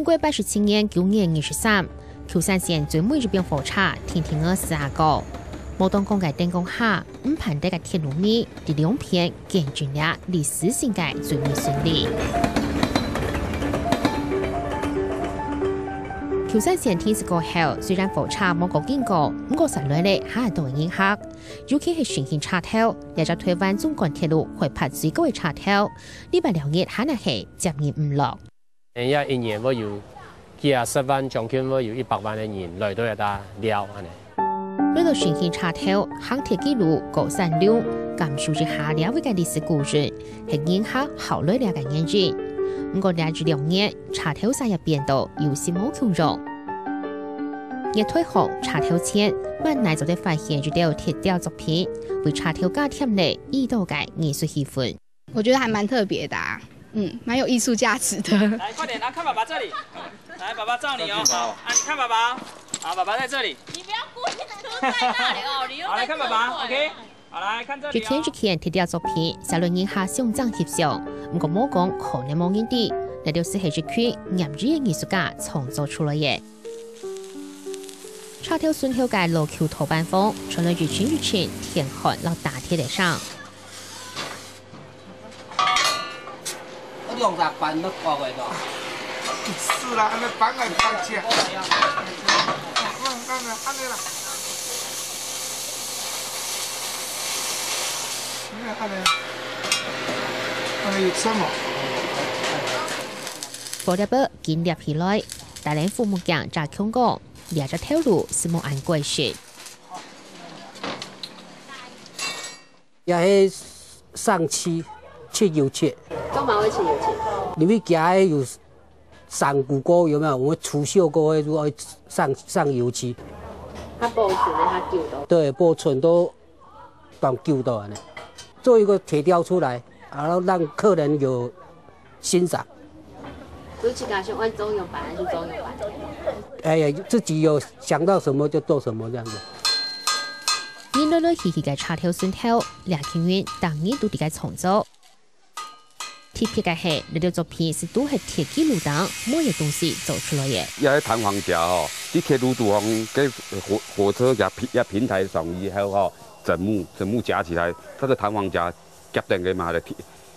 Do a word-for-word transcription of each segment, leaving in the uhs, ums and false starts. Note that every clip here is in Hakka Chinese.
一九八七年九月二十三，舊山線最尾一班火車定定仔駛啊過。無擋光个燈光下，毋盼得个鐵路迷，在兩片見證了歷史性个最尾勝利。舊山線停駛過後，雖然火車無過經過，毋過煞來了還多人客。尤其係承興車頭，這隻臺灣縱貫鐵路海拔最高个車頭，禮拜六日還係接人毋落。 這一年會有幾啊十萬，將近會有一百萬个人來到這搭尞恁呢。來到承興車頭，行鐵枝路過山路，感受一下這位个歷史故事，係人客好來尞个原因。毋過這一兩年，車頭煞也變到有些無共樣。月台項、車頭前，滿哪做得發現一兜鐵雕作品，為車頭加添了異多个藝術氣氛。 我觉得还蛮特别的啊，嗯，蛮有艺术价值的。来，快点，来看爸爸这里，来，爸爸照你哦。好，啊，你看爸爸，好，爸爸在这里。你不要故意都在那里哦，你又好，来看爸爸，OK。好，来看这里哦。一件一件鐵雕作品，寫來人客相爭翕相，毋過無講可能無人知，這兜就係一群業餘个藝術家創作出來个。車頭脣頭个老舊拖板房，傳來一陣一陣電焊摎打鐵个聲。 兩隻板都薄个咯。是啦，恁樣板來板去啊。恁樣恁樣啦。恁樣恁樣，恁樣有深無？火粒仔緊捏起來，大人父母驚炸空光，這隻頭路係無恁過食。 也係上漆，漆油漆。幹嘛會漆油漆？因為佢係有上古過，有沒有？我們除鏽過後，如果上上油漆。它保存的，它久的。對，保存都當久的呢。做一個鐵雕出來，然後讓客人有欣賞。不是自家想愛做樣板還是做樣板？哎呀，自己有想到什麼就做什麼這樣子。 人來來去去个車頭脣頭，這群人逐日都在該創作。特別个係，這兜作品係都係鐵枝路頂，無一樣東西做出來个。這个彈簧夾吼，在鐵路肚項，該火火車也平也平台上以後吼，整幕整幕夾起來，這個彈簧夾夾等个嘛，該鐵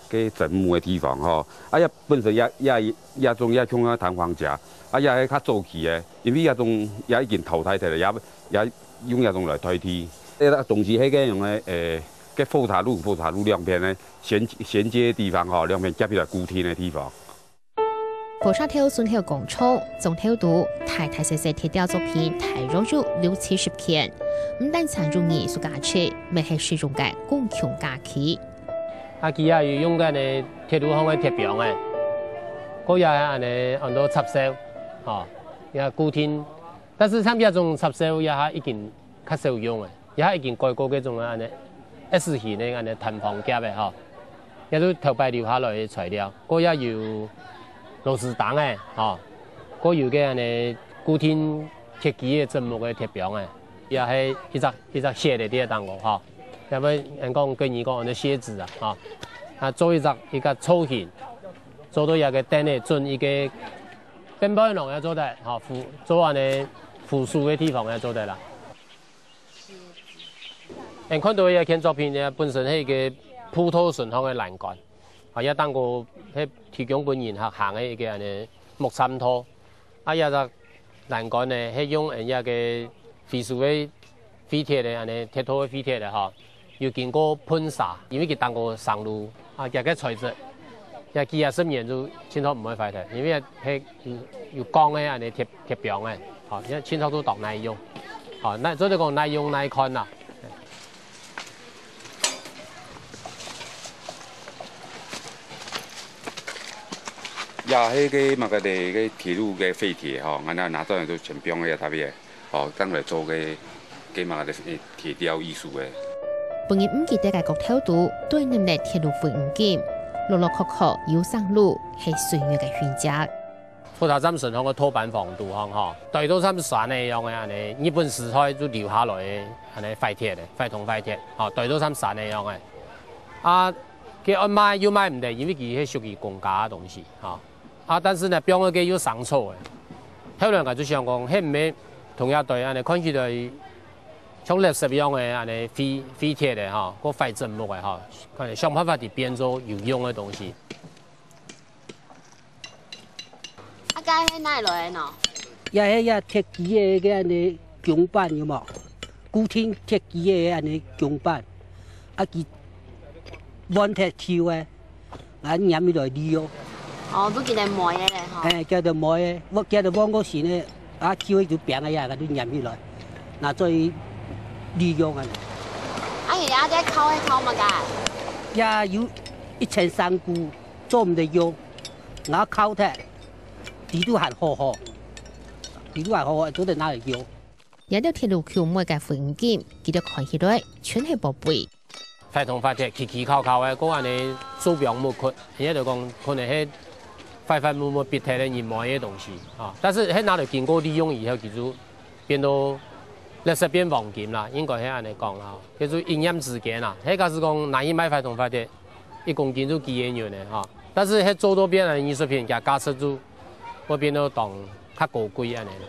該整幕个地方吼，啊也本身也也也種也像个彈簧夾，啊也係較早期个，因為這種也已經淘汰忒了，也也用這種來代替。這个東西係該用个誒，該火車路火車路兩片个 銜銜接个地方吼，兩片接起來固定个地方。火車頭脣頭廣場，總頭肚大大細細鐵雕作品大約有六七十件，毋單淨有藝術價值，乜係實用个公共家具。啊，佢也有用該个鐵路項个鐵枋个，該也係恁呢安到插銷，吼，也固定。但是像這種插銷也係已經較少用个。 也已經改過該種恁呢S型个恁呢彈簧夾个吼，也就頭擺留下來个材料，過也有螺絲釘个吼，過有个恁呢固定鐵枝个整木个鐵枋个，也係一隻一隻楔个地方吼，也會人講國語講恁呢楔子啊吼，啊做一隻一個造型，做到這個凳仔準一個邊背囊也做得吼，扶做恁呢扶手个地方也做得啦。 𠊎看到這件作品呢，本身係一個步道脣項个欄杆，啊，也當過係提供分人客行个一個恁呢木棧道。啊，這隻欄杆呢係用𠊎這個回收个廢鐵个恁呢鐵道个廢鐵个吼，有經過噴砂，因為佢當過生鏽，啊，這個材質，這幾啊十年就盡頭毋會壞忒，因為係有有鋼个恁呢鐵鐵枋个，吼，現在盡頭都當耐用，吼，耐做得講耐用耐看啦。 也係个麼个个个鐵路个廢鐵吼，𠊎拿拿轉來做全放个特別，吼，當來做个个麼个个鐵雕藝術个。分人毋記得个角頭肚，堆滿了鐵路廢五金，落落確確有生鏽，係歲月个痕跡。 火車站脣項个拖板房肚項吼，堆到像山仔樣个恁呢，日本時代就留下來个恁呢廢鐵个，廢銅廢鐵，吼，堆到像山仔樣个。啊，佢愛賣又賣毋得，因為佢係屬於公家个東西，吼。啊，但是呢，放个又生草个。後來𠊎就想講，係毋係同樣對恁呢看起來像垃圾樣个恁呢廢廢鐵个吼，或壞證物个吼，看想辦法去變做有用个東西。啊，該係哪來个喏？也係也鐵枝个个恁呢鋼板有無？固定鐵枝个个恁呢鋼板，啊，佢換鐵抽个。 啊，黏起來利用。哦，都記得梅个咧吼。嘿，叫做梅个，我叫做往過時呢，啊，就會就扁个呀，佢就黏起來，拿做利用啊。啊，你這在烤係烤麼个？也有一層山菇做毋得用，然後烤忒，底肚還好好，底肚還好好，做得拿來用。這條鐵路橋尾个回音井，佢兜看起來全係寶貝。 壞銅壞鐵，企企靠靠个，過恁呢做放毋屈，人家就講可能係壞壞木木必忒个人無个東西啊。但是係拿來經過利用以後，佢就變到垃圾變黃金啦，應該係恁呢講啦。佢就一念之間啦，係假使講拿去賣壞銅壞鐵，一公斤就幾個銀个哈。但是係做到變成藝術品，佢價值就會變到當較高貴恁呢啦。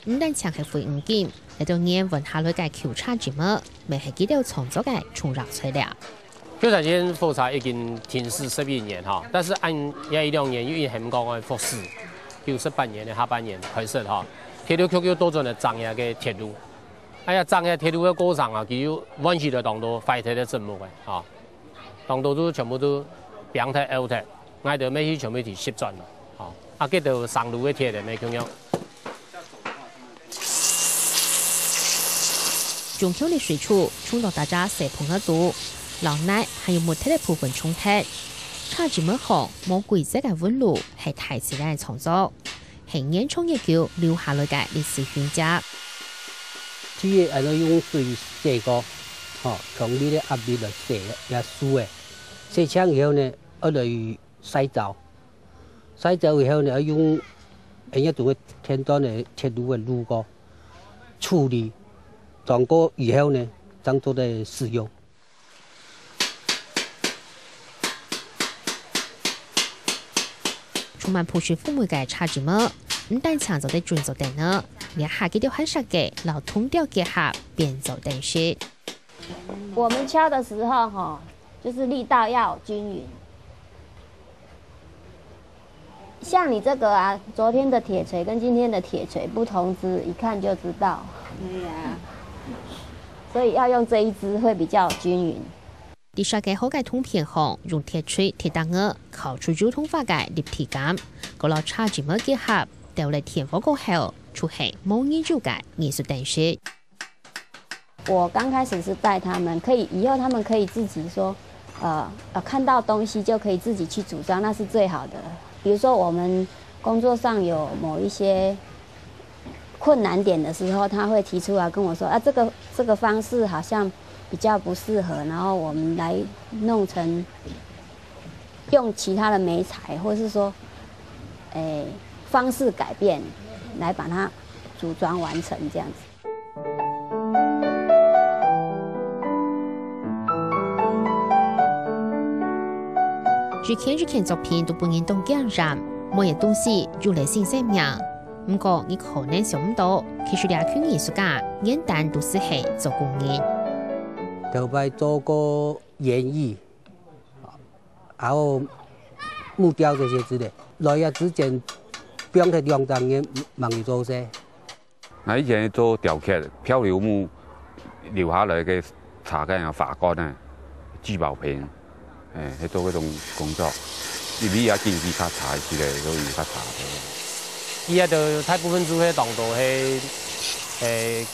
毋單淨係回音井，這兜年運下來个舊車枝木，乜係佢兜創作个重要材料。舊山線火車已經停駛十一年哈，但是恁這一兩年又因為香港个復駛，九十八年个下半年開始哈，鐵路局又倒轉來整這个鐵路。哎呀，整這鐵路个過程啊，佢又換起來當多壞忒个證物个哈。 當多都全部都扁忒、凹忒，𠊎兜乜去全部去拾轉來，吼，啊，該兜生路个鐵个乜共樣。中秋个水柱衝到大家細盆仔肚，老泥還有木鐵个部分衝忒。車枝木項無規則个紋路係大自然个創作。 係年長月久留下來个歷史痕跡。第一，愛用水洗過，吼，強烈个壓力來洗這樹仔。洗淨以後呢，愛來曬燥。曬燥以後呢，愛用恁樣做个天然个鐵路个路過處理，裝過以後呢，正做得使用。 充滿樸實風味个車枝木，毋單淨做得準做得呢，這下佢兜還設計摎銅條結合，變做燈飾。我們敲的時候，哈，就是力道要均勻。像你這個啊，昨天的鐵錘跟今天的鐵錘不同支，一看就知道。對呀。所以要用這一支會比較均勻。 在設計好个銅片項，用鐵錘鐵釘仔敲出油桐花个立體感，過摎車枝木結合，鬥了電火過後，就係無人有个藝術燈飾。我剛開始是帶他們，可以，以後他們可以自己說，呃，呃，看到東西就可以自己去組裝，那是最好的。比如說我們工作上有某一些困難點的時候，他會提出來跟我說，啊，這個，這個方式好像比較不適合，然後我們來弄成用其他的媒材，或是說，誒，方式改變，來把它組裝完成這樣子。 一件一件作品都分人當驚豔，每個東西有了新生命。毋過，你可能想毋到，其實這群藝術家原旦都係做工人。頭擺做過園藝，還有木雕這些之類。來這之前，放忒兩三年，吂有做事。 𠊎以前做雕刻，漂流木留下來个茶乾啊、花乾啊、聚寶盆，誒，去做該種工作。因為也經濟較差一些，所以較差个。佢這兜大部分就係當多係，誒，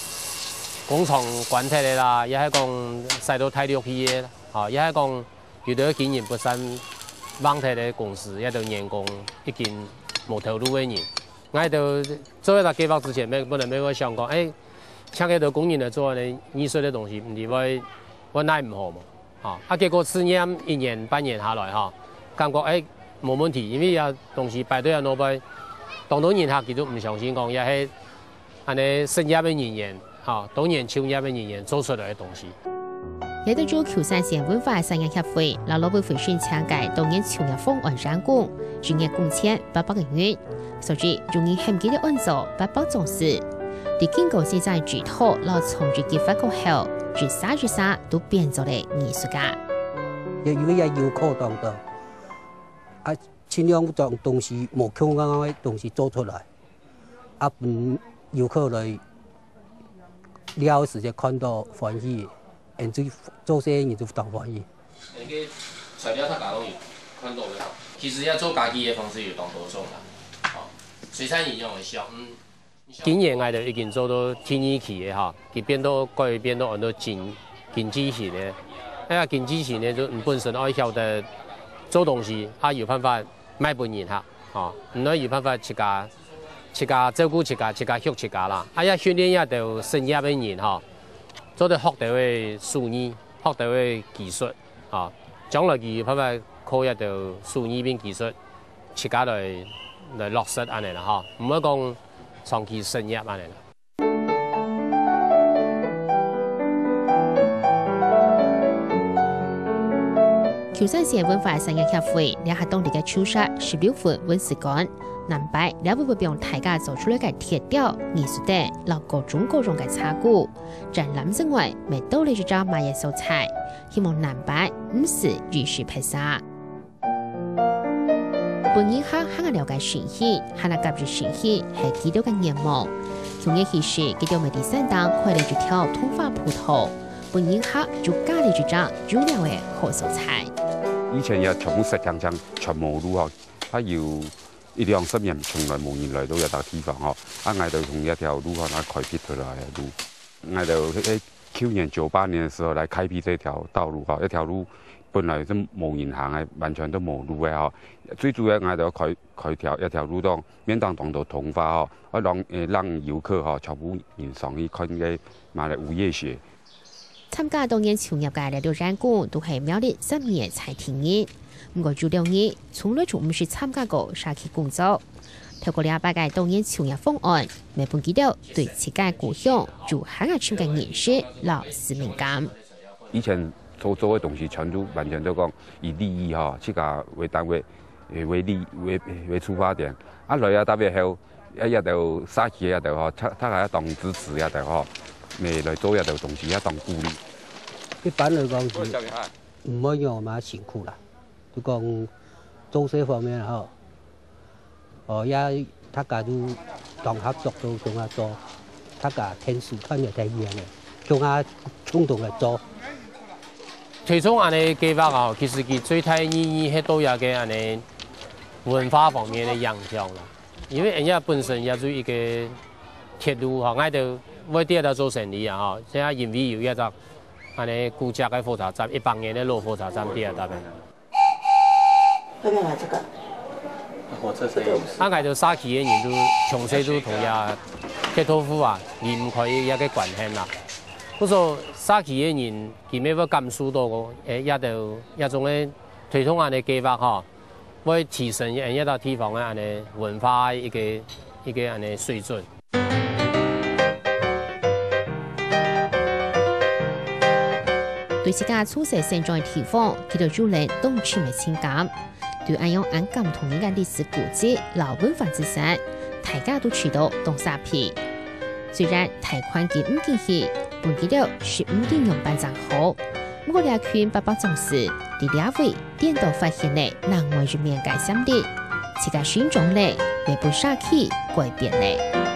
工廠關忒个啦，也係講徙到大陸去个，吼，也係講 有兜經營不善，放忒个公司，這兜員工已經無頭路个人。𠊎兜做這個計畫之前，乜本來乜會想講，誒，請該兜工人來做恁呢藝術个東西，毋知會會奈毋何無？吼，啊，結果試驗一年半年下來吼，感覺誒無問題，因為這東西擺到該外背，當多人客佢都毋相信講，這係恁呢失業个人員，吼，當年就業个人員做出來个東西。這兜就舊山線文化產業協會摎勞委會申請个多元就業方案員工，一月工錢八百個銀。所以，有人喊佢兜安做八百壯士。在經過先生指導摎創意激發過後，一儕一儕都變做了藝術家。也有也有課堂的，啊，盡量將東西無共樣个東西做出來。 啊，分遊客來尞个時節看到歡喜，因為做生意人就當歡喜。該个材料大家攏有看到个吼，其實愛做家己个方式有當多種啦。吼，水產營養个想，嗯，今年𠊎兜已經做到第二期个吼，佢變到改變到安到經經濟型个。哎呀，經濟型个就你本身愛曉得做東西，啊有辦法 賣分人客，吼，毋愛有辦法自家自家照顧自家，自家畜自家啦。啊，也訓練這兜失業个人吼，做得學兜个手藝，學兜个技術，吼，將來佢有辦法靠這兜手藝變技術，自家來來落實恁呢啦，吼，毋會講長期失業恁呢啦。 舊山線文化產業協會這下當地个就設十六份文史館，南擺這位會放大家做出來个鐵雕、藝術等，摎各種各樣个茶具。展覽之外，乜多了一隻賣个素材，希望南擺毋使一時白儕。 分人客還較了解新興，還較合意新興，係佢兜个願望。舊年起始，佢兜乜在山頂開了一條桐花步道，分人客就加了一隻有料个好素材。以前也全部石牆牆，全無路吼，啊有一兩十年從來無人來到這搭地方吼，啊，𠊎兜從這條路吼，來開闢出來个路。 𠊎兜係舊年九八年的時候來開闢這條道路哈，這條路本來是無人行个，完全都無路个哈。最主要𠊎兜開開條一條路，當面頂當多桐花哈，啊讓誒讓遊客哈，全部人上去看該馬來烏葉鞋。參加多元就業个這兜員工都係苗栗三年个在地人，毋過有六年從來就毋識參加過社區工作。 透過這擺个多元就業方案，乜分佢兜對自家故鄉有還較深个認識摎使命感。以前所做个東西，全部完全都講以利益吼，自家為單位，誒為利為為出發點。啊來啊，特別後，啊這兜社區个這兜吼，大大家當支持這兜吼，乜來做這兜東西，也當鼓勵。一般來講係毋會有麼辛苦啦。 就講做事方面吼，哦，也大家都當合作，都共下做，大家天時看也天氣个，共下共同來做。推動恁呢計畫啊，其實佢最大意義係對這个恁呢文化方面个影響啦。因為𠊎兜本身也係一个鐵路吼，𠊎兜會在這做生理啊吼，這下因為有一隻恁呢古蹟个火車站，一百年个老火車站在這搭个。 要不要拿這個？啊，𠊎兜社區个人都從細都同這鐵道部啊，離毋開這个關係啦。故所社區个人，佢乜會感受到講，誒，這兜這種个推動恁呢計畫吼，會提升𠊎兜地方个恁呢文化个一个一个恁呢水準。 對自家出世成長个地方，佢兜有了當深个情感。對恁樣恁感動人个歷史古蹟摎文化資產，大家都試著當沙鼻。雖然貸款金毋見去，分佢兜食毋見仰般正好，毋過這群八百壯士，在這位顛倒發現了另外一面个潛力，自家成長了，乜分社區改變了。